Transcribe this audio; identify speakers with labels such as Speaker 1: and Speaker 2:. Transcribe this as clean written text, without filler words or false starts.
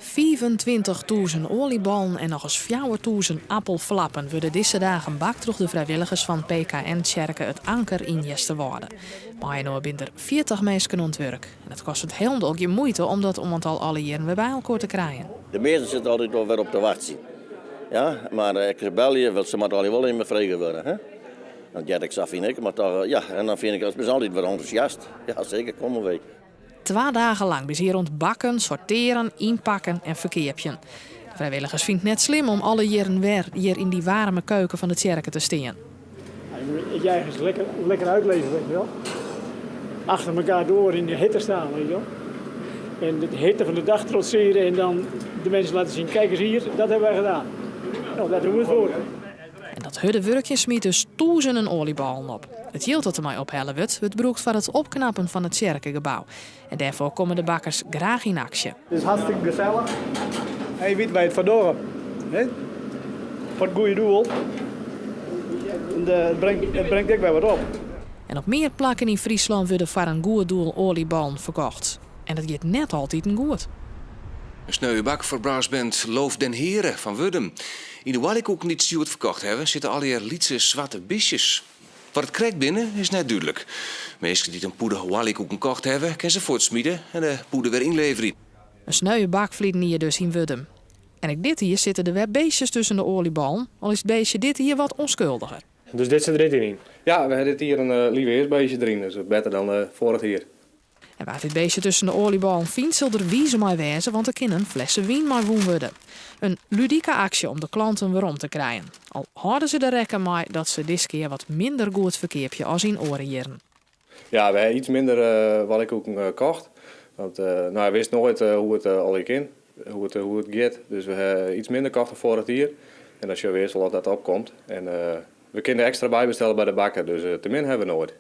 Speaker 1: 25.000 oaljeballen en nochris 4000 appelflappen wurde dizze dagen bakt troch de frijwilligers fan PKN-tsjerke It Anker yn Easterwâlde. Mei-inoar binne der 40 minsken oan it wurk. En it kostet hielendal gjin muoite om dat oantal alle jierren wer by elkoar te krijen.
Speaker 2: De measten sitte altyd wol wer op te wachtsjen. Ja, mar ik belje, want se moatte allegear wol even frege wurde. Hè? Dat heart ek sa, fyn ik. Mar toch, ja, en dan fyn ik, se binne altyd wer entûsjast. Ja, seker, komme wy.
Speaker 1: Twa dagen lang binne se hjir oan it bakken, sortearjen, ynpakken en ferkeapjen. De frijwilligers fine it net slim om alle jierren wer hjir yn dy waarme keuken fan de tsjerke te stean.
Speaker 3: Ja, je moet je eigen lekker, lekker uitleven, weet je wel. Achter elkaar door in de hitte staan, weet je wel. En de hitte van de dag trotseren en dan de mensen laten zien: kijk eens hier, dat hebben wij gedaan. Nou, daar doen we het voor.
Speaker 1: En dat hurde wurkjen smyt dus tûzenen oaljeballen op. It jild dat dermei ophelle wurdt, wurdt brûkt foar it opknappen fan it tsjerkegebou. En dêrfoar komme de bakkers graach yn aksje.
Speaker 4: It is hartstikke gesellich. En je witte wêr't je it foar dogge. Hè? Foar it goede doel. En it bringt ek wer wat op.
Speaker 1: En op mear plakken yn Fryslân wurde foar in goed doel oaljeballen ferkocht. En dat giet net altiten goed.
Speaker 5: In sneue bak foar brassband Loof den Heere fan Wurdum. Yn de oaljekoeken dy't se hjoed ferkocht hawwe, sitte allegear lytse swarte bistjes. Wat it krekt binne, is net dúdlik. Minsken dy't in pûde oaljekoeken kocht hawwe, kinne se fuortsmite en de pûde wer ynleverje.
Speaker 1: In sneue bak ferliden jier dus yn Wurdum. En ek dit jier sitte der wer beestjes tusken de oaljeballen, al is it beestje dit jier wat ûnskuldiger.
Speaker 6: Dus dit sit der net yn?
Speaker 7: Ja, we ha dit jier in lievehearsbeestje deryn, dus better dan foarich jier.
Speaker 1: En wa't dit beestje tusken de oaljeballen fynt, sil der wiis mei wêze, want der kin in flesse wyn mei wûn wurde. In ludike aksje om de klanten werom te krijen. Al hâlde se der rekken mei dat se diskear wat minder goed ferkeapje as yn oare jierren.
Speaker 7: Ja, we ha iets minder oaljekoeken kocht. Want no, je wist noait hoe it allegear kin, hoe it giet. Dus we ha iets minder kocht dan foarich jier. En dan sjogge we earst wol oft dat opkomt. En we kinne ekstra bybestelle by de bakker, dus te min ha we noait.